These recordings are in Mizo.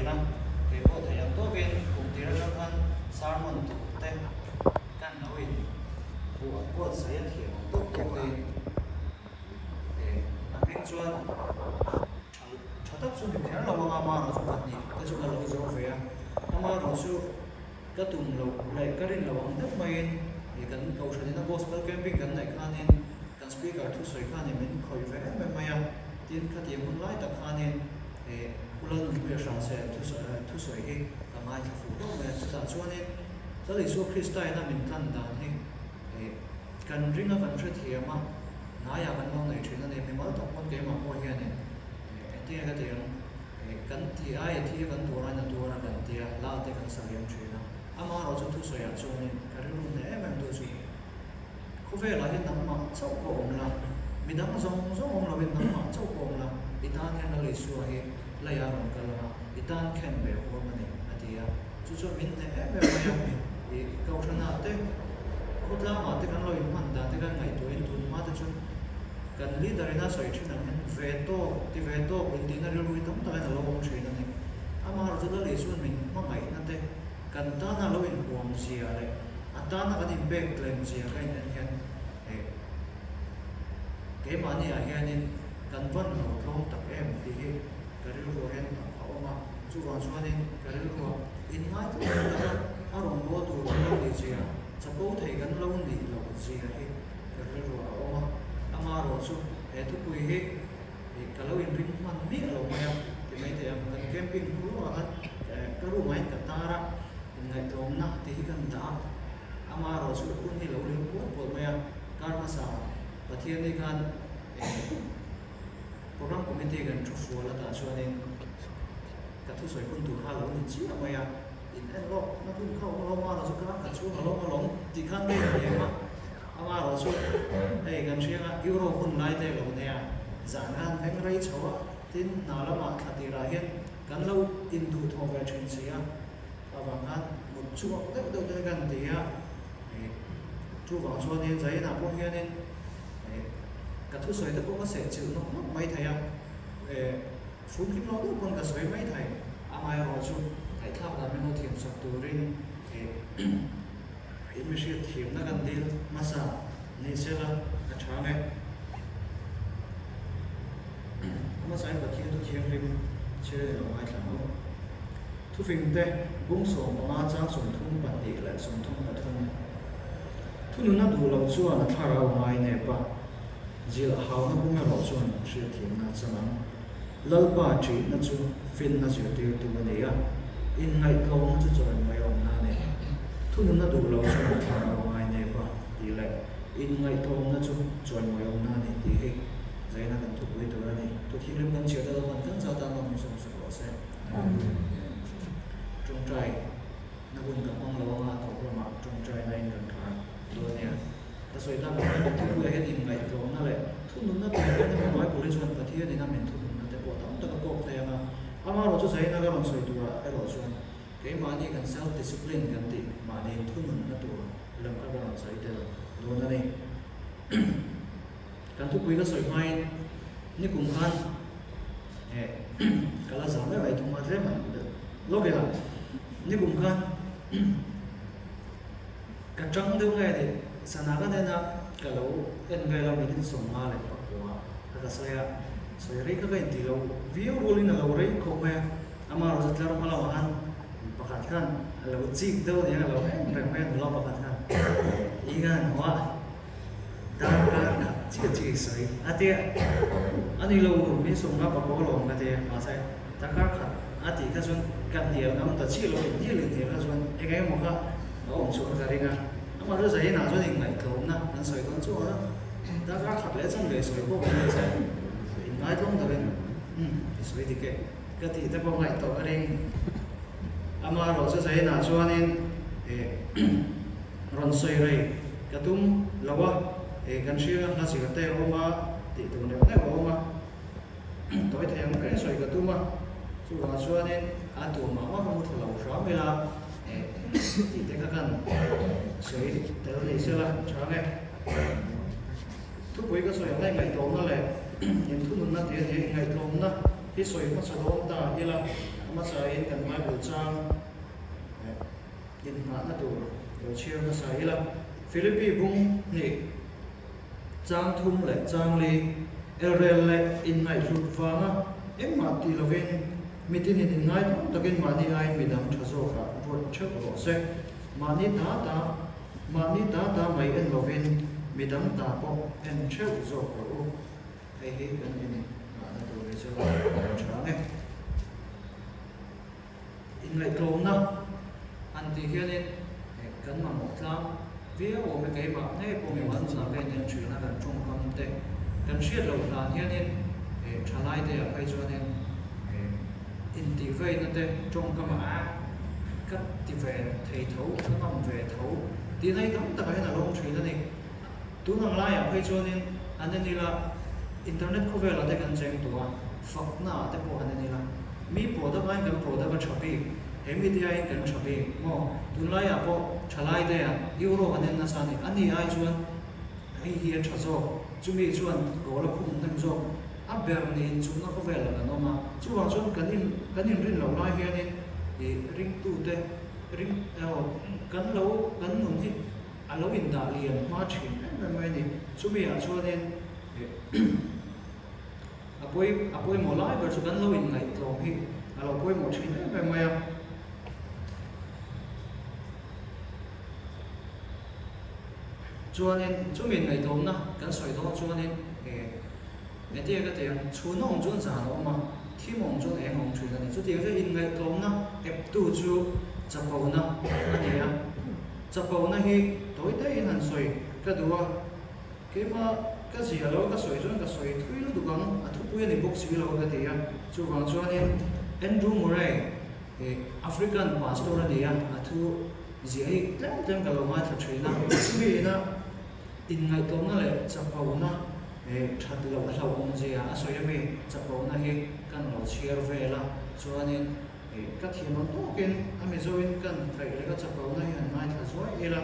thin a, kei pawh theih ang tawkin kum tir atang khan sermon tur te kan lo in buatsaih a thiam ang tawk tawk te in a hming chuan tha tha tak chu ni kher lo anga amaherawhchu pahnih te chu ka lo zo ve a, amaherawhchu ka tum loh leh ka rin loh ang deuh maiin ih kan kohhran ina gospel camping kan neih khanin kan speaker thusawi khanin min khawih ve em em mai a, tin khatiang hun lai tak khanin ih Pu Lalnunpuia Hranse thusawi hi ka ngaithla fuh deuh mai a, chutah chuanin Lal Isua Krista ina min tlan dan hi ih Kan ring a kan hrethiam a, hnaiah kan lo nei thin a ni. Mimal tak pawn keimah pawh hianin engtinge ka tih ang, kan ti aia thi a kan tuar aiin a tuar a kan tia, hla te kan sa liam thin a. Amaherawh chu thusawiah chuanin ka rilru hneh em em tu chu khawvelah hian nangmah chauh pawh awm la, midang zawng zawng awm loin nangmah chauh pawh awm la, i tan hian Lal Isua hi leiah a rawn kal ang a, i tan khen ve huam a ni, a ti a. Chu chuan min hneh em em mai a, ih Kohhranah te, khawtlangah te kan lo inhman dan te kan ngaihtuahin tun hma te chuan kan leader ina sawi thin ang hian ve tawk, ti ve tawk intihna rilru hi tam takin a lo awm thin a ni. Amaherawhchu chu Lal Isuan min hmangaihna te, kan tana lo inhuam zia leh a tana kan inpek tlem zia ka in en hian ih keimahni ah hianin kan van lo tlawm tak em tih hi ka rilruah hian a awm a, chuvang chuanin ka rilruah inngaithlawm taka a rawn bawl tur kan lo nih zia, chapo thei kan lo nih loh zia hi ka rilruah a awm a. Amaherawh chu he thupui hi ka lo inring hman miah lo mai a, ti mai thei ang. Kan camping hnu lawkah khan ka room ah hian ka tar a, inngaihtlawmna tih hi kan dah a, amaherawh chu hun hi lo liam puat puat mai a, kar hmasa Pathianni khan Program Committee kan thu fual atah chuanin ka thusawi hun tur kha a lo ni chiah mai a, in en lawk na hun kha awm alawm a, chu kar khat chhung alawm alawm tih khan ka inhnem a, amaherawh chu hei kan hriang a Euro hun lai te lo nei a, zan khan meng rei chho a, tin hna lamah thla tirah hian kan lo induhthawh ve thin si a, avang khan mut chhuak deuh deuh te kan ti a, chuvang chuanin Zainah pawh hianin. Ka thusawi te pawh ka seh chilh nawk nawk mai thei a, fumkim lo deuh pawn ka sawi mai thei. Amaherawhchu ngaihthlak dan min lo thiam sak turin in mi hriat thiamna kan dil hmasa ni sela a tha nge. Hmasain Pathian thu thianghlim chhiar in lo ngaithla ang u. Thufingte bung 15 chang 32 leh 33. Thununa duh loh chuan a thlarau a ngai nep a, zilh hauna bung erawh chuan hriatthiamna a chang ang. Lalpa ṭihna chu finna zirtirtu a ni a, inngaihtlawmna chu chawimawi a awmna a ni. Thununa duh loh chuan a thlarau a ngai nep a tih leh inngaihtlawmna chu chawimawi a awmna a ni tih hi zaina kan thupui tur a ni. Thuthianghlim kan chhiar ta lo khan kan zat tan lawm insawm sak rawh se. Ṭawngṭai. Na hun ka hmang lo anga tawp lamah ṭawngṭaina in kan khar dawn nia. Ka sawi tak ang hian thupui ah hian inngaihtlawmna leh thununna tur hian hemi Bible hi chuan Pathian in a min thununna te pawh tam tak a kawk thei anga, amaherawh chu zaina ka rawn sawi turah erawh chuan keimahni kan self discipline kan tih mahni thununna tur lam kha ka rawn sawi tel dawn a ni. Kan thupui ka sawi hmain nikum khan eh ka la zam em ai thung a tlem ang deuh lawk ila nikum khan ka tang deuh nge ni sana ka nen a ka lo en vel a minute 59 ka ka sawi a sawi rei kha ka intih lo viau rualin a lo rei khawp mai a amaherawhchu tlar hma lamah khan pakhat khan a lo chik deuh aniang a lo en reng mai a nula pakhat khan i khan hmuh a. Darkar khat chiah chiah i sawi a tia. A ni lo, min sawm nga pakua lawm ka tia. Mahse, darkar khat a tih kha chuan ka hnial ngam ta chiah lo, inhnial inhnial kha chuan eng emaw kha a awm chhuah ka ring a. Amah chu Zainah chuan inngaihtlawmna an sawi dawn chu a, darkar khat leh chuan leh sawi pawh kan nei se, inngaihtlawm takin umm i sawi dik e ka tih te pawh ngaihtuah ka ring. Amaherawhchu Zainah chuanin eh Rawn sawi rei ka tum lo a, eh kan hria hla zir te a awm a, tih tur neuh neuh a awm a, tawi thei ang reng sawi ka tum a, chuvang chuanin a tur mah mah ka mu thla lo hram ila, eh tih te kha kan sawi tel ni sela tha nge. Thupui ka sawi ang a inngaihtlawmna leh inthununna tih a ni a, inngaihtlawmna hi sawi hmasa dawn ta ila. hmasain kan Bible chang inngahna tur lo chhiar hmasa ila. Philippi bung hnih chang thum leh chang li elrel leh inngaihhlut vanga engmah ti lovin mitinin inngaithawm takin mahni aiin midang tha zawkah ruat theuh rawh se. Mahni ta ta mahni ta ta mai en lovin midang ta pawh en theuh zawk rawh u. Hei hi kan innghahna tur hi chu a lo tha ang e. Inngaihtlawmna han tih hianin kan mamawh tlang viau awm e, keimah ngei pawh mimal nunah ka inen thin a, kan tawngkam te kan hriat loh hlan hianin thalai te ah phei chuanin intihveina te tawngkam ah ka ti ve thei tho, ka ngam ve tho tih na hi tam takah hian a lawm thin a ni. Tun ang laiah phei chuanin an en ila, internet khawvelah te kan cheng tawh a, fakna ah te pawh an en ila, mi product aiin kan product a tha bik, he mite aiin kan tha bik maw? Tunlaiah pawh thalai te ah euro an en nasa a ni, ani ai chuan hei hi a tha zawk, chumi chuan goal a khum hnem zawk, a ber nih inchungna khawvelah kan awm a, chuvang chuan kan in kan inrin loh lai hianin ih ringtute ring kan lo kan nun hi A lo indah lian hma thin em em mai a ni. Chumi ah chuanin a pawi a pawimawh lai ber chu kan lo inngaihtlawm hi a lo pawimawh thin em em mai a. Chuanin chumi inngaihtlawmna kan sawi dawn chuanin engtin nge ka tih ang, chhun a awm chuan zan a awm a, thim a awm chuan eng a awm thin a ni. Chutiang chuan inngaihtlawmna eptu chu chapona a ni a. Chapona hi tawi daihin han sawi ka duh a, keimah ka zia lo ka sawi chuan ka sawi thui lutuk ang, a thupui a ni bawk si lo ka ti a. Chuvang chuanin Andrew Murray hi African pastor a ni a, a thu zia hi tlem tlem ka lo ngaithla thin a. Chumi ina inngaihtlawmna leh chapona that loh a hlauhawm zia a sawi a mi, chapona hi kan lo chhiar vel a, chuanin Ka thiam ang tawkin a Mizoin kan kaih leh ka chapona hi han ngaithla zuai ila.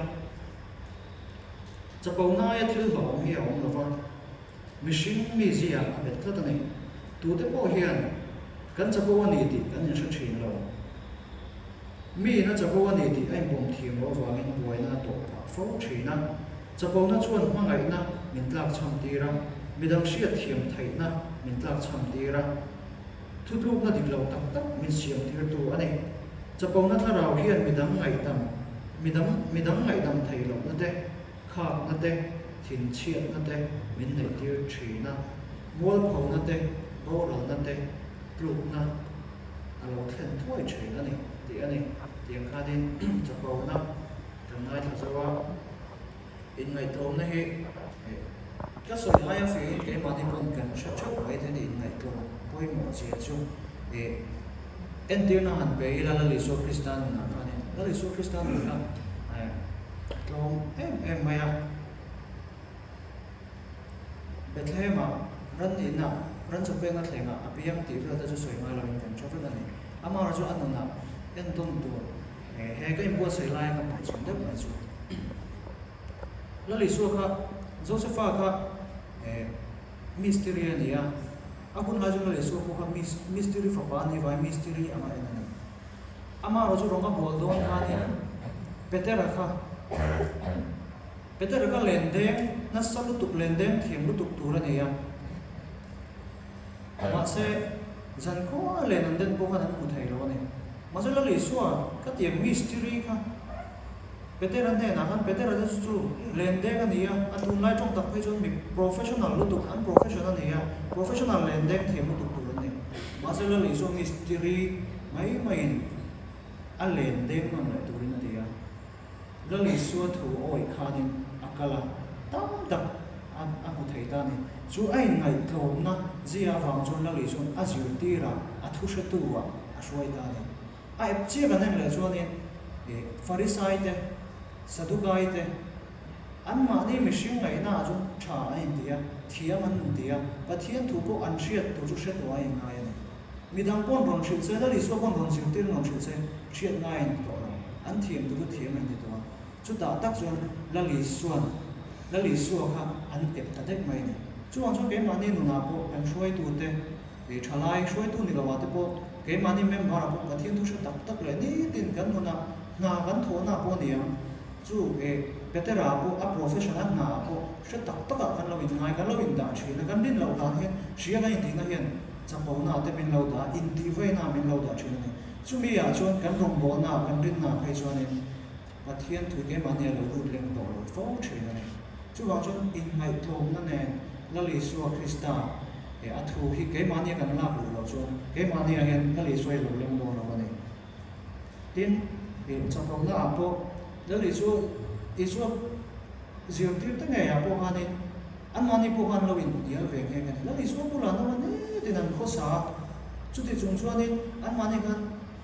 Chapona aia thil hlauhawm hi a awm lova, mihring mizia a bet tlat a ni. Tute pawh hian kan chapo a ni tih kan inhre thin lo. Miin a chapo a ni tih a inpawm thiam loh avangin buaina a tawh phah fo thin a. Chapona chuan hmangaihna min tlakchham tir a, midang hriatthiam theihna min tlakchham tir a. Thutlukna dik lo tak tak min siam tirtu a ni. Chapona thlarau hian midang ngaihdam, midang midang ngaihdam thei lohna te, khakna te, thinchhiatna te min neih tir thin a. Mualphona te, boralna te, tlukna a lo thlen thuai thin a ni tih a ni. Tiang khanin chapona kan ngaithla zo a. Inngaihtlawmna hi ka sawi aia fiahin keimahni pawn kan hre theuh mai thei a ni. Inngaihtlawm pawimawh zia chu entirna han pe ila Lal Isua Krista nunah khanin Lal Isua Krista nun kha a tlawm em em mai a. Bethlehem-ah ran nihna, ran chawpekna thlengah a piang tih vel te chu sawi ngai loin kan hre vek a ni. Amaherawhchu a nunah entawn tur He ka inbuatsaih laia ka hmuh chhun deuh mai chu Lal Isua kha Josepha kha mistiri a ni a, a hun lai chu Lal Isua pawh kha mistiri fapa a ni vai mistiri anga en a ni. Amaherawh chu rawng a bawl dawn khanin Petera kha Petera kha lendeng nasa lutuk lendeng thiam lutuk tur a ni a. Mahse, zan khaw len an den pawh khan an hmu thei lo a ni. Mahse, Lal Isua ka tiang mistiri kha Petera hnenah khan Petera te chu chu len deng a ni a, a tunlai tawng tak phei chuan mi professional lutuk, an profession a ni a, professional len deng thiam lutuk tur an ni. Mahse, Lal Isua mistiri mai maiin a len deng nawn leh turin a ti a. Lal Isua thu awih khanin a kal a, tam tak a a hmu thei ta a ni. Chu a inngaihtlawmna zia avang chuan Lal Isua'n a zirtirah, a thuhretu-ah a hruai ta a ni. A ep chiah kan en leh chuanin Farisai te, Sadukai te, anmahni mihring ngaihnaah chuan tha an inti a, thiam an inti a, Pathian thu pawh an hriat tur chu hre tawh a inngai a ni. Midang pawn rawn hrilh che, Lal Isua pawn rawn zirtir rawn hrilh che, hriat ngai in ti tawh lo. An thiam tur chu thiam a in ti tawh a. Chutah tak chuan Lal Isua'n, Lal Isua kha an ep ta daih mai a ni. Chuvang chuan keimahni nunah pawh kan hruaitute Thalai hruaitu ni lo ah te pawh keimahni member ah pawh Pathian thu hre tak tak leh nitin kan nunah hna kan thawhna pawh a ni ang. Chu Petera pawh a profession a hna ah pawh hre tak tak ah kan lo inngai, kan lo indah thin a, kan rin loh hlan hian hria kan intihna hian chapona te min lo dah, intihveina min lo dah thin a ni. Chumi ah chuan kan rawngbawlna ah kan rinna ah phei chuanin Pathian thu keimahni a lo lut leng tawh lo fo thin a ni. Chuvang chuan inngaihtlawmna nen Lal Isua Krista a thu hi keimahnia kan lak luh loh chuan keimahnia hian Lal Isua hi a lo leng dawn lo a ni. Tin, chakawmna ah pawh Lal Isua Isua zirtir te ngeiah pawh khanin anmahni pawh khan lo inhnial ve nghe nghe a ni. Lal Isua bulah an awm a nitin an khawsa a, chuti chung chuanin anmahni khan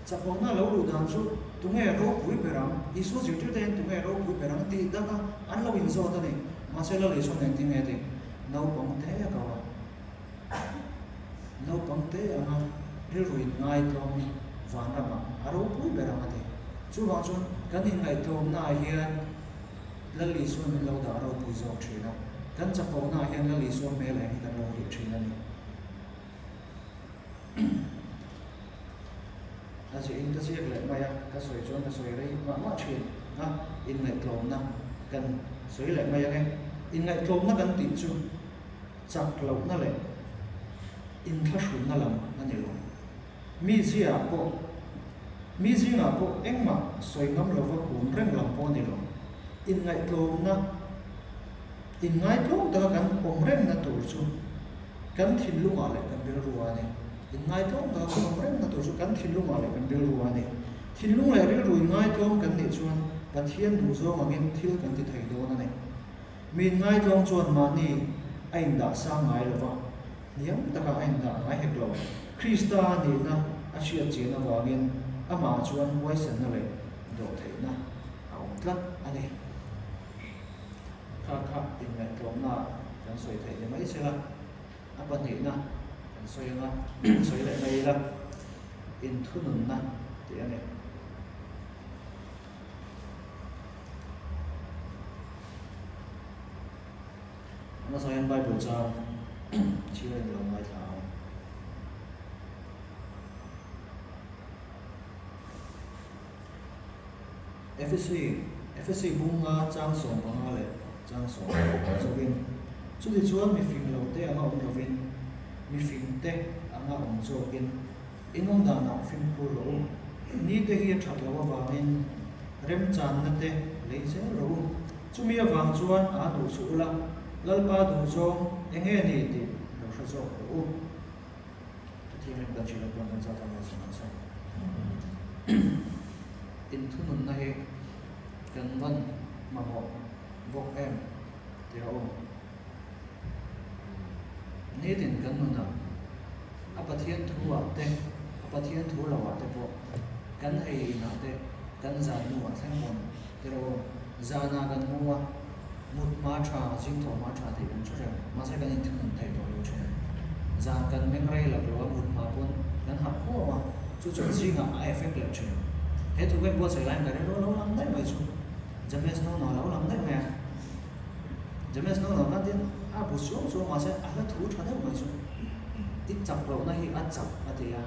Chakawmna lo luh dan chu tunge ropui ber ang? Isua zirtirte hian tunge ropui ber ang tih danga an lo inzawt a ni. Mahse Lal Isua nen tinge tih naupang te a ko a. Naupang te anga rilru inngaihtlawm hi vanramah a ropui ber ang a ti. Chuvang chuan kan inngaihtlawmnaah hian Lal Isua min lo dah ropui zawk thin a. Kan chakawmnaah hian Lal Isua hmel eng hi kan lo hrilh thin a ni. A ziahin ka ziak leh mai a, ka sawi chuan ka sawi rei mah mah thin a, inngaihtlawmna kan sawi leh mai ang e. Inngaihtlawmna kan tih chu chak lohna leh inthlahrunna lam a ni lo. Mi ziaah pawh, mi zingah pawh engmah sawi ngam lova kun reng lam pawh a ni lo. Inngaihtlawmna, inngaihtlawm taka kan awm rengna tur chu Kan thinlungah leh kan rilru a ni. Inngaihtlawm taka kan awm rengna tur chu kan thinlungah leh kan rilru a ni. Thinlung leh rilru inngaihtlawm kan nih chuan Pathian duhzawng angin thil kan ti thei dawn a ni. Mi inngaihtlawm chuan mahni a indah sang ngai lo va, hniam taka a indah ngai hek lo. Krista nihna a hriat chian avangin amah chuan huaisenna leh dawhtheihna a awm tlat a ni. Kha kha inngaihtlawmna kan sawi theih ni mai sela, a pahnihna kan sawi anga sawi leh mai ila, inthununna tih a ni. A hmasa hian Bible chang chhiar in lo ngaithla ang. Efesi, Efesi bunga chang 15 leh chang 10 zovin, Chuti chuan mi fing lo te anga awm lovin, mi fing te anga awm zawkin, in awm danah fimkhur rawh u. Ni te hi a that loh avangin remchanna te lei zel rawh u. Chumi avang chuan aa duh suh ula, Lalpa duh zawng enge ni tih lo hre zawk rawh u. Pathian kan hrilh pawn kan zat ang a sawn. Inthununna hi kan van mamawh bawk em tih a awm. Nitin kan nunah a Pathian thu ah te, a Pathian thu lo ah te pawh kan ei inah te kan zan hnuah thleng pawn tiraw awm. Zanah kan mu a, mut hma tha, zing thawh hma tha tih kan hre reng. Mahse kan inthunun thei tawh lo thin. Zan kan meng rei lak lo a, mut hma pawn kan harh khuam a, chu chuan zingah a effect leh thin. He thu ka inbuatsaih laiin ka rilru a lo lang daih mai chu. James Nono a lo lang daih mai a. James Nono khan tin a bu suam suam mahse a hla thu tha deuh mai chu. I chak lohna hi a chak a ti a.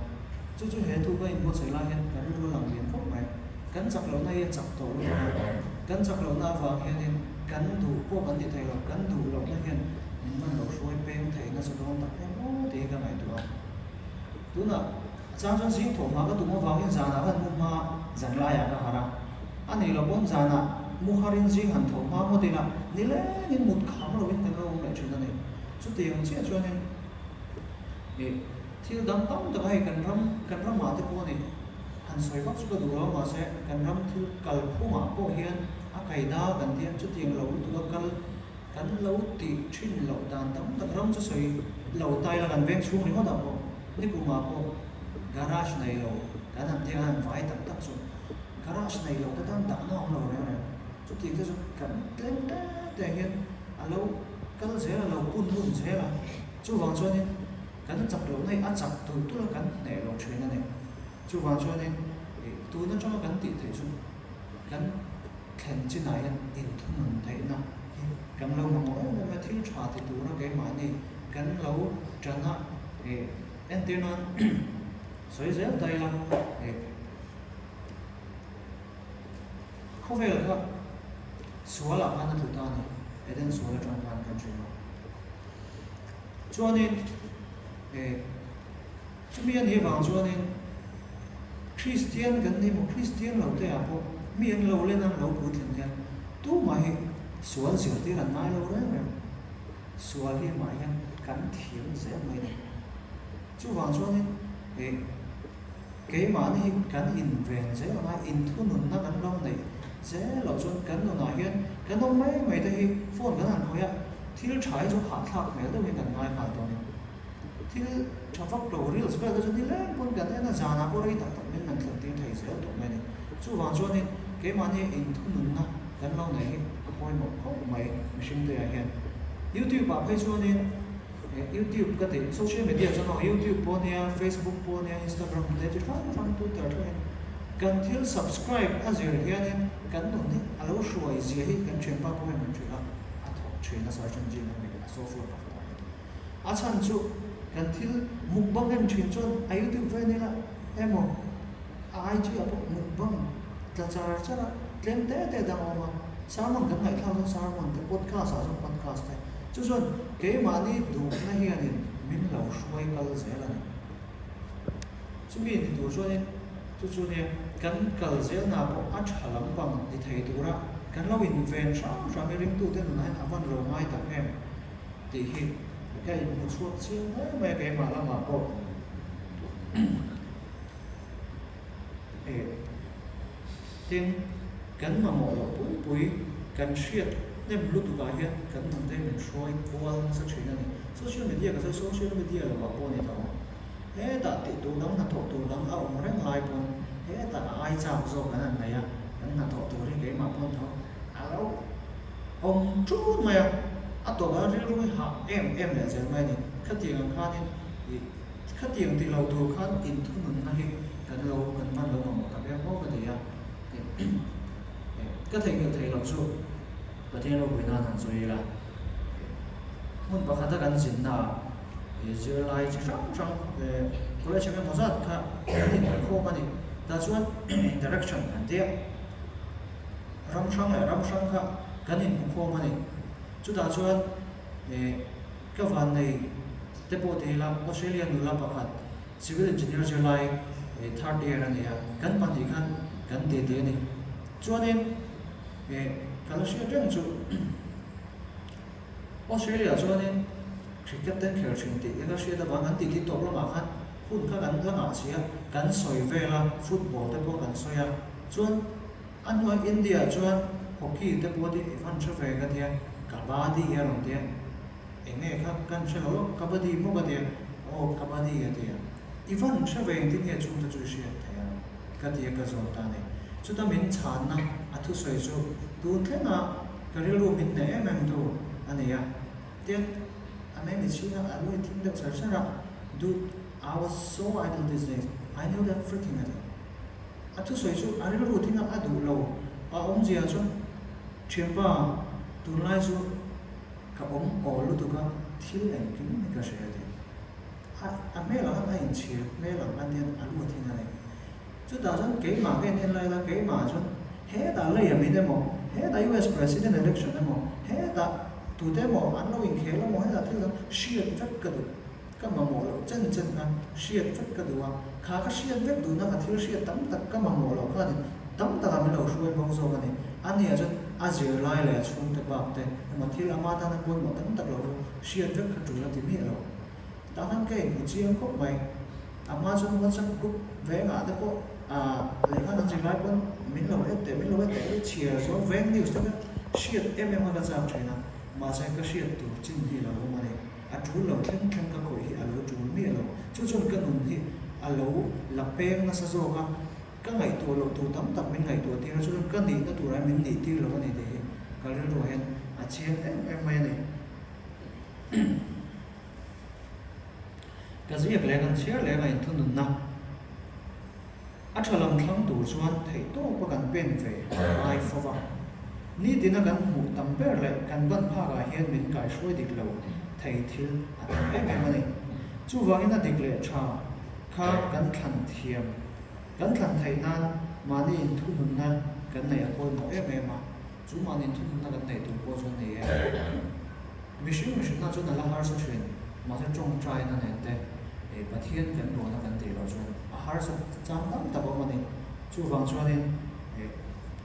Chu chu he thu ka inbuatsaih lai hian ka rilru a lang lian khawp mai. Kan chak lohna hi a chak tawh lutuk a, kan chak lohna avang hianin kan duh pawh kan ti thei lo, kan duh lohna hian min man lo hruai peng thei nasa dawn tak em aw tih hi ka ngaihtuah a. Tunah a chang chuan zing thawh hma ka tum avangin zanah khan mu hma zan laiah ka harh a, a nih loh pawn zanah mu harin zing han thawh hma ngawt ila nilengin mut kham loin kan lo awm leh thin a ni. Chutiang chiah chuanin ih thil dang tam tak a hei kan ram kan ramah te pawh a ni. Han sawi vak chu ka duh lo mahse kan ram thil kal phungah pawh hian a kaida kan tia chutiang lo lutuk a kal kan lo tih thin loh dan tam tak ram chu sawi lo ta ila kan veng chhung ringawt ah pawh nikumah pawh garage nei lo kan han tia han vai tak tak chu garage nei lo te tan dahna awm lo reng reng chutiang te chu kan tlem te te hian a lo kal zel a lo pun lun zel a chuvang chuanin Kan chak loh na hi a chak tulh tulh a kan hneh lo thin a ni. Chuvang chuanin tun atanga kan tih theih chu kan thlen chinah hian inthunun theihna hi kan lo mamawh em em a, thil tha ti tura keimahni kan lo tan a. Entir nan sawi zel ta ila eh khawvel kha sualah khan a tlu ta a ni, Eden sual atang khan kan hria a. Chuanin eh chumi a nih avang chuanin Kristian kan ni maw Kristian lo te ah pawh mi an lo len a an lo puitlin hian tumah hi sual zirtir an ngai lo reng reng. Sual hi amah hian kan thiam zel mai ni. Chuvang chuanin eh keimahni hi kan inven zel ang a, inthununna kan lo neih zel loh chuan kan nunah hian kan awm mai mai te hi phone kan han khawih a, thil tha hi chu hahthlak hmel deuhin kan ngai nghal dawn in. Thil tha vak lo reels vel te chu nileng pawn kan en a, zanah pawh rei tak tak min han thlen tir thei zel tawh mai a ni. Chuvang chuanin keimahni inthununna kan lo neih hi a pawimawh khawp mai mihring te ah hian. Youtube ah phei chuanin YouTube ka tih social media chuan aw YouTube pawh nia, Facebook pawh nia, Instagram te chi hrang hrang Twitter thlengin kan thil subscribe a zir hianin kan nun hi a lo hruai zia hi kan thianpa pawh hian min hrilh a, a thawk thin a search engine a mi a software pakhat ah hian. A chhan chu kan thil mukbang em thin chuan a YouTube ve nila emaw a IG ah pawh mukbang tla char char a tlem te te dang a awm a, sermon kan ngaihthlak chuan sermon te podcast ah chuan podcast te chu chuan keimahni duhna hianin min lo hruai kal zel a ni. Chumi ni tur chuanin chu chu nia kan kal zelna pawh a tha lampang ni thei tura kan lo inven hrang hrang i ringtute nunah hian a van lo ngai tak em. Tih hi ka inhmu chhuak chiang hle mai a keimah lamah pawh eh tin kan mamawh loh pui pui kan hriat hnem lutukah hian kan nunte min hruai kual nasa thin a ni. Social media ka sawi social media lovah pawh a ni tawh ang. Hetah tih tur dang hnathawh tur dang a awm reng lai pawn hetah a ai chak zawk kan han nei a, kan hnathawh tur hi keimah pawn tho a lo awm ṭun mai a, a tawpah rilru hi hah em em leh zel mai a ni. Khatiang ang khanin ih khatiang ti lo tur khan inthununna hi kan lo kan van lo mamawh tak em aw ka ti a, ka theihnghilh theih loh chu Pathian ropui nan han sawi ila, hmun pakhata kan zinnaah zirlai chi hrang hrang college eng emaw zat kha an inkhawm a ni. Tah chuan interaction an ti a. Ram hrang leh ram hrang kha kan inhmukhawm a ni. Chutah chuan ka vannei te pawh ti ila Australia nula pakhat civil engineer zirlai third year a ni a, kan pahnih khan kan titi a ni. Chuanin ka la hriat reng chu Australia chuanin cricket te an khel thin tih ka hriat avang an titi tawp lamah khan hun kha kan la ngah si a, kan sawi vel a, football te pawh kan sawi a. Chuan a hnuai India ah chuan hockey te pawh hi i van hre ve ka tia, kabaddi a rawn tia, eng nge kha kan hre lo lawk, kabaddi maw ka tia, aw kabaddi a tia, i van hre ve engtin nge chungte chu i hriat theih a ka tia ka zawt ta a ni. Chuta min chhanna a thusawi chu tun thlenga ka rilru min hneh em em tu a ni a, tin a mai mi chhing a, a lu i thing deuh char char a, Dude, I was so idle these days, I knew everything a ti. A thusawi chu a rilru thinga a duh lo a awmzia chuan thianpa tunlai chu ka awm aw lutuk a thil engkim hi ka hria tih a a hmelah khan a inchhir hmel ang khan hian a lu a thing a ni. Chutah chuan keimah ka in en lai la keimah chuan hetah lei a min emaw hetah US President election emaw hetah tute emaw an lo inkhel emaw hetah thil dang hriat vek ka duh. Ka mamawh loh chen chen khan hriat vek ka duh a, kha ka hriat vek duhna ka thil hriat tam tak ka mamawh loh khanin tam takah min lo hruai bo zawk a ni. A nia chuan a zirlai leh a chhungte bak te emaw thil ama tana pawimawh tam tak lo chu hriat vek kha tul a ti miah lo. Tah khan ka inhmu chiang khawp mai. A hma chuan WhatsApp group vengah te pawh ah lehkha an zirlai pawn min lo et teh min lo et teh hi chhiar zawng veng news te kha hriat em em a ka chak thin a, mahse ka hriat tur chin hi a lo awm a ni. A tul lo thleng thleng ka khawih hi a lo tul miah lo. Chu chuan ka nun hi a lo la peng nasa zawk a, ka ngaihtuah loh tur tam tak min ngaihtuah tir a, chu chuan ka nihna turah hian min nih tir lo a ni tih hi ka rilruah hian a chiang em em mai a ni. Ka ziak leh kan chhiar leh a inthununna a tha lam thlang tur chuan theihtawpa kan pen ve a ngai fo va. Nitina kan hmuh tam ber leh kan ban phakah hian min kaihruai dik lo thei thil a tam em em a ni. Chuvangin a dik leh tha kha kan thlan thiam, kan thlan theih nan mahni inthununna kan neih a pawimawh em em a, chu mahni inthununna kan neih tur pawh chu a ni e. Mihring mihrinna chuan a la harsa thin, mahse tawngtaina nen te Pathian kan ruahna kan tih loh chuan a harsa chang tam tak awm a ni. Chuvang chuanin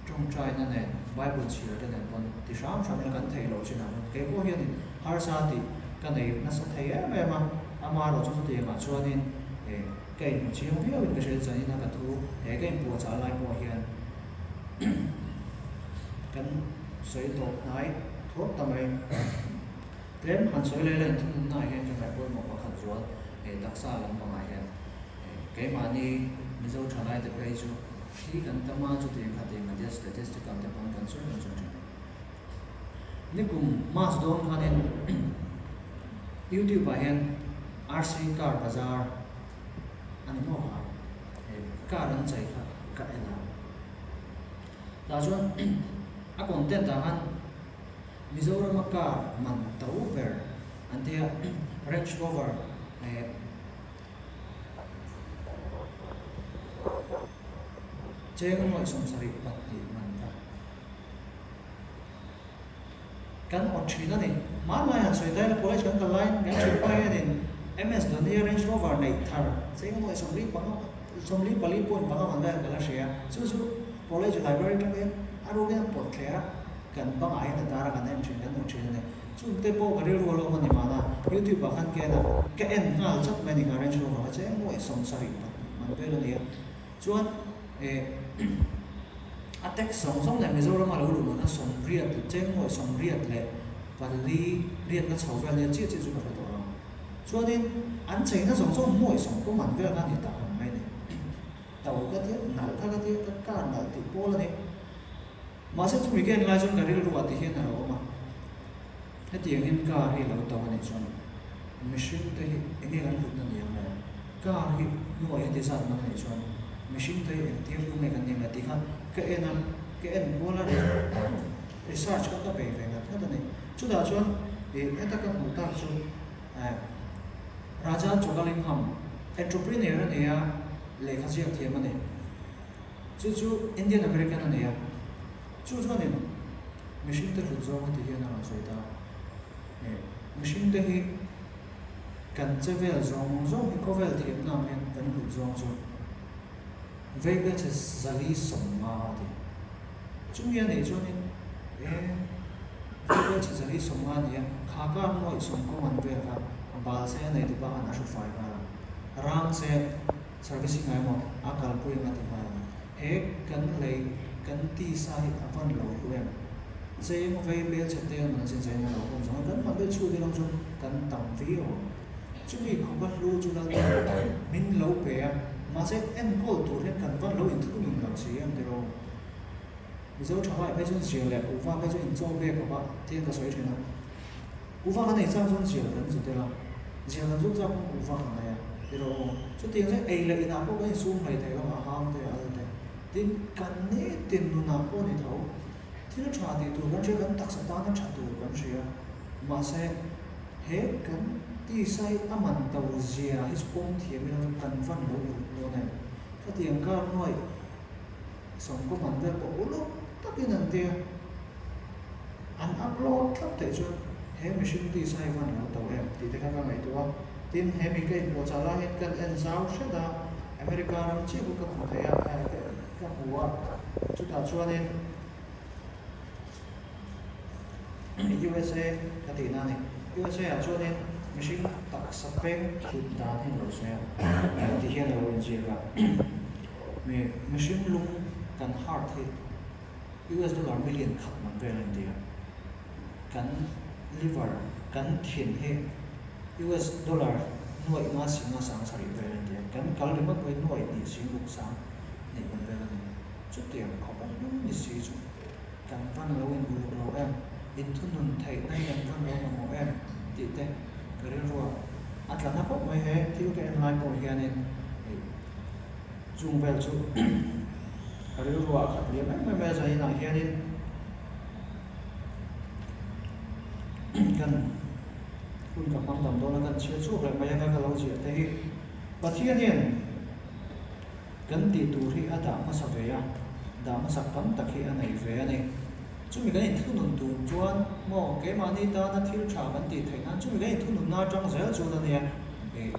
tawngtaina nen Bible chhiar te nen pawn ti hram hram ila kan theih loh chin ang. Kei pawh hianin harsa tih ka nei nasa thei em em a, amaherawh chu chutiangah chuanin ka inhmu chiang viauin ka hria zanina ka thu he ka inpuahchah lai pawh hian kan sawi tawp hnai thuak ta mai. Tlem han sawi leh la inthununna ah hian ka ngaih pawimawh pakhat zual he taksa lampangah hian keimahni Mizo thalai te phei chu thi kan tam a, chutiang khatiang a tia statistical te pawn kan sawi kan sawi thin. Nikum March dawn khanin YouTube ah hian RC Car Bazaar a ni maw kha car an chei kha ka en a. Tah chuan a content ah khan Mizorama car man to ber an tia Range Rover eh cheng nuaih 72 man kha kan awt thin a ni. Hmanlai han sawi daih la college kan kal laiin kan thianpa hianin MS Dhoni a Range Rover neih thar cheng nuaih 45 44 point panga man vel ka la hria. Chu chu college library atang hian a rukin a pawt thleh a, kan bangah hian a tar a kan en thin kan hmu thin a ni. Chungte pawh ka rilru a lawm a ni mahna YouTube ah khan ka en a, ka en nghal chak mai a ni kha Range Rover kha cheng nuaih 74 man vel a ni a. Chuan eh a tax zawng zawng leh Mizorama lo luh mana 80 cheng nuaih 84 riatna chho vel nia chiah chiah chu ka hre tawh lo. Chuanin an cheina zawng zawng nuaih 10 man vel kha a ni tak ang mai a ni. To ka tia, nalh kha ka tia, ka car nalh tih pawl a ni. Mahse chumi ka en lai chuan ka rilru ah ti hian a lo awm a. Hetiang hian car hi a lo to a nih chuan mihring te hi eng nge kan hlutna ni ang le? Car hi nuaih heti zat man a nih chuan mihring te hi engtir hlu nge kan ni ang le tih kha ka en a, ka en kual a, research kha ka bei ve ngat ngat a ni. Chutah chuan ih heta ka hmuh tak chu Rajan Chokalingam entrepreneur a ni a, lehkha ziak thiam a ni. Chu chu Indian American a ni a, chu chuanin mihringte hlut zawng heti hian a rawn sawi ta. Mihringte hi kan che vel zawng zawng hi khawvel thiamna ang hian kan hlut zawng chu vei hmeichhe 450 a ti. Chumi a nih chuanin e vei hmeichhe 450 a ni a, kha kar nuaih sawm kawng an vel kha bal se a nei tupa khan a hru fai nghal a, rang se. Servicing ah emaw a kalpui ang a ti nghal ang. He kan lei kan tisa hi a van lo hlu em? Cheng vei bel chhe te an chin cheng a lo awm zawng a, kan man deuh chhut ila chuan kan tam viau ang. Chumi khawpa hlu chu Lalpa min lo pe a, mahse enkawl tur hian kan van lo inthunun lo si ang tiraw. Mizo thalai phei chuan zial leh kuhva phei chu inchaw ve khawp a, tiang ka sawi thin a. Kuhva kan ei chang chuan zial kan zut ila, zial kan zut chak pawn kuhva kan ei a, tiraw aw. Chutiang chuan ei leh inah pawh kan insum hlei thei lo a, hang te a al te. Tin, kan nitin nunah pawh ni tho, thil tha tih tur kan hria, kan taksa tana tha tur kan hria. Mahse, he kan tisa hi a man to zia hi chu pawm thiam ila chu kan van lo uluk dawn em? Khatiang kar nuaih Sawmkaw man vel pawh uluk takin an tia. An upload thlap theih chuan he mihring tisa hi van lo to em tih te kha ka ngaihtuah a. Tin, he mi ka inpuahchah lai hian kan en zau hret a, America ram chiah pawh ka hmu thei a, ka hmu a, chutah chuanin USA ka tihna a ni. USA ah chuanin mihring taksa peng hlut dan hi an lo sawi a, ti hian a lo inziak a. Mihring lung kan heart hi US dollar million khat man vel a inti a, kan liver kan thin hi US dollar nuaih nga si nga sang sarih vel a inti a, kan kal ringawt pawh hi nuaih hnih sing ruk sang hnih man vel a ni. Chutiang khawp a hlum ni si chu kan van lo in uluk lo em, inthunun theihna hi kan van lo mamawh em tih te ka rilru a a tla na khawp mai. He thil ka en lai pawh hianin chung vel chu ka rilru ah khat liam em em mai a, zaninah hianin kan. Hun ka hmang dam dawn a, kan chhiar chhuak leh mai anga ka lo ziah te hi. Pathian hian kan tih tur hi a dah hmasa ve a, dah hmasak tam tak hi a nei ve a ni. Chumi kan inthunun tur chuan maw keimahni tana thil tha kan tih theih nan chumi kan inthununna atang zel chuan a nia ih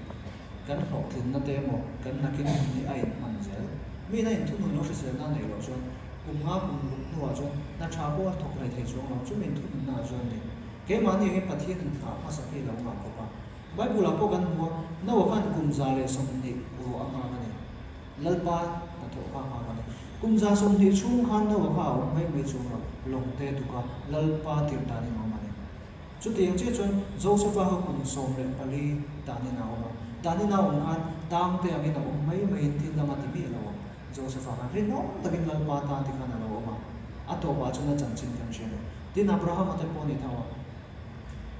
kan hlawhtlinna te emaw kan nakin hun hi a inhman zel. Miin a inthunun lo hriselna a neih loh chuan kum nga kum ruk hnuah chuan hna tha pawh a thawk hlei thei chuang lo. Chumi inthununna ah chuan a ni. Keimahni hi Pathian inthah hmasak hi a lo ngah khawp a. Bible-ah pawh kan hmu a, Noah khan kum 120 ruah a nghak a ni. Lalpa hnathawh kha a nghak a ni. Kum 120 chhung khan Noah kha a awm mai mai chuang lo, lawng te tuk a, Lalpa tirh danin a awm a ni. Chutiang chiah chuan Joseph-a kha kum 14 danin a awm a. Danin a awm khan tang te angin a awm mai maiin thil dang a ti miah lo ang. Joseph-a khan rinawm takin Lalpa tan ti khan a lo awm a. A tawpah chuan a chanchin kan hria a ni. Tin, Abrahama te pawh a ni tho a.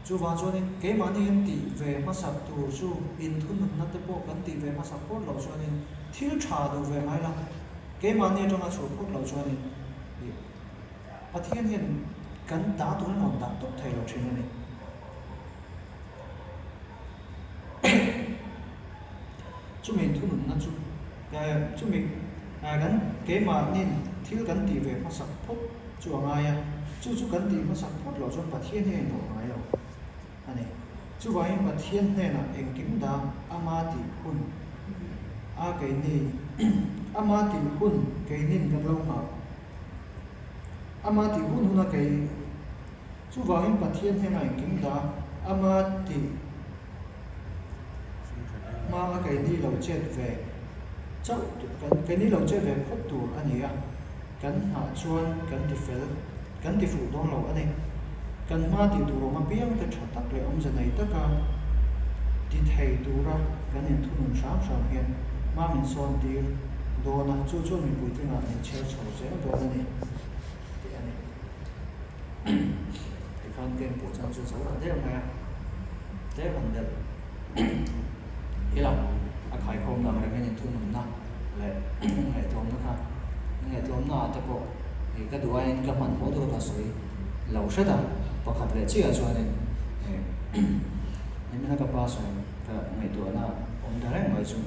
Chuvang chuanin keimahni hian tih ve hmasak tur chu inthununna te pawh kan tih ve hmasak phawt loh chuanin thil tha duh ve mai la, keimahni atanga chhuah phawt loh chuanin ih Pathian hian kan ta turin rawn dah tawp thei lo thin a ni. Chumi inthununna chu chumi kan keimahnin thil kan tih ve hmasak phawt chu a ngai a, chu chu kan tih hmasak phawt loh chuan Pathian hi a inrawlh ngai lo a ni. Chuvangin Pathian hnenah engkim dah ama tih hun a keini ama tih hun keinin kan lo nghah ama tih hun huna kei chuvangin Pathian hnenah engkim dah ama tih hma a keini lo chet ve chauh keini lo chet ve phawt tur a ni a. Kan nghah chuan kan ti fel, kan ti fuh dawn lo a ni. Kan hma tih tur awm apiang te tha tak leh awmze nei taka ti thei tura kan inthunun hram hram hian hma min sawn tir dawn a, chu chuan mipui tlingah min chher chho zel dawn a ni tih a ni. Tikhan game pawh chuan chu zo ta der mai a, tlem han delh ila a khaikhawmna ang rengin inthununna leh inngaihtlawmna kha inngaihtlawmna ah te pawh ih ka duh aiin ka hmanhmawh deuh a ka sawi lo hret a, pakhat leh chiah chuanin ih nimina ka pa sawi ka ngaihtuahna awm ta reng mai chu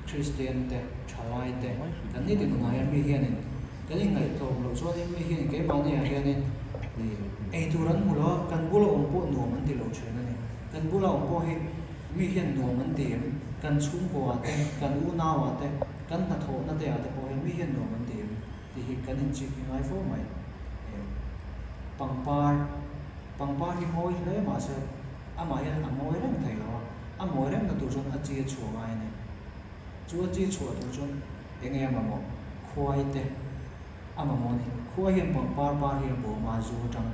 Kristian te thalai te kan ni tin hunah hian mi hianin kan inngaihtlawm loh chuanin mi hianin keimahni ah hianin ih eitur an hmu lo a, kan bula awm pawh nuam an ti lo thin a ni. Kan bula awm pawh hi mi hian nuam an ti em? Kan chhungkuaah te, kan unauah te, kan hnathawhna te ah te pawh hian mi hian nuam an ti em? Tih hi kan inchik hi ngai fo mai. Pangpar, pangpar hi mawi hle mahse amah hian a mawi reng thei lo a, a mawi rengna tur chuan a chi a chhuah ngai a ni. Chu a chi chhuah tur chuan eng nge a mamawh? Khuai te. A mamawh a ni. Khua hian pangpar par hi a bawm a, zu atang.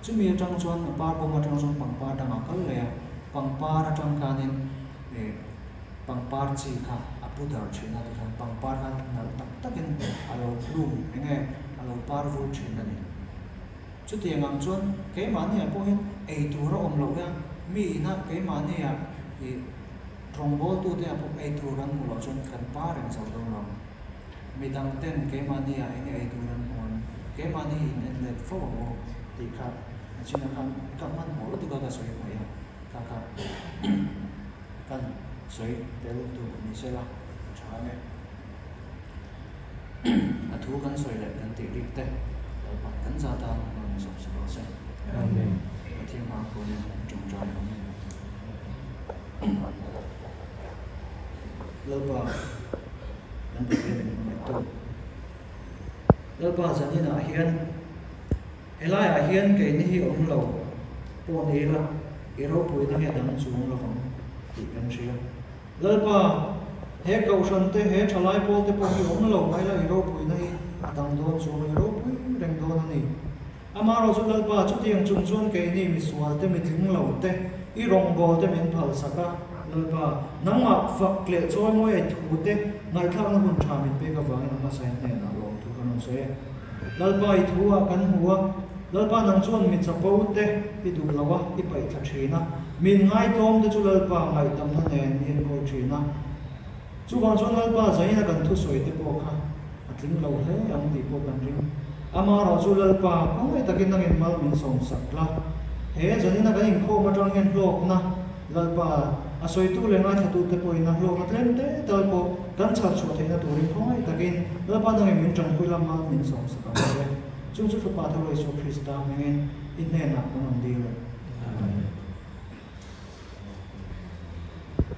Chumi atang chuan a par bawm atang chuan pangpar dangah kal leh a, pangpar atang khanin eh pangpar chi kha a pu darh thin a, tikhan pangpar khan nalh tak takin a lo bloom eng nge a lo par vul thin a ni. Chutiang ang chuan keimahniah pawh hian ei tur a awm loh hian mi inah keimahniah ih rawngbawltute ah pawh ei tur an hmuh loh chuan kan par reng zo dawn lo. Midang ten keimahni ah enge ei tur an hmuh an, keimahni in en let fo ang aw tih kha a chin ah khan ka hmanhmawh lutuk a ka sawi hmaih a, kha kha kan sawi tel tur ni se la a tha ang e. A thu kan sawi leh kan tih rik te Lalpan kan za tan rawn in sawm sak rawh se. Amen. Pathian hma kunin tawngtai ang. Lalpa. Kan Pathian min hmangaih tawk. Lalpa zaninah hian helaiah hian keini hi awm lo pawh ni ila i ropuina hi a dang chuang lo vang tih kan hria. Lalpa, he kohhran te, he thalai pawl te pawh hi awm lo mai la i ropuina hi a dang dawn chuang lo, i ropui reng dawn a ni. Amaherawh chu Lalpa, chutiang chung chuan keini misual te, mitling lo te, i rawngbâwl te min phalsak a. Lalpa, nangmah fak leh chawimawi ai thu te ngaihthlakna hun tha min pek avangin a hmasa hnenah lawmthu kan rawn sawi e. Lalpa, i thu ah kan hmu a, Lalpa nang chuan mi chapo te i duh lo a, i paih thla thin a, min ngaitlawm te chu Lalpa ngaihdamna nen i enkawl thin a. Chuvang chuan Lalpa zaina kan thusawi te pawh kha a tling lo hle ang tih pawh kan ring. Amaherawh chu Lalpa, khawngaih takin nangin mal min sawmsak la. He zanina kan inkhawm atang hian hlawkna Lalpa a sawitu leh ngaithlatute pawhin a hlawkna tlem te tal pawh kan chhar chhuah theihna turin khawngaih takin Lalpa nangin min tanpui lama min sawmsak ang che. Chu chu Fapa Tho Isua Krista hmingin i hnenah kan rawn dil e. Amen.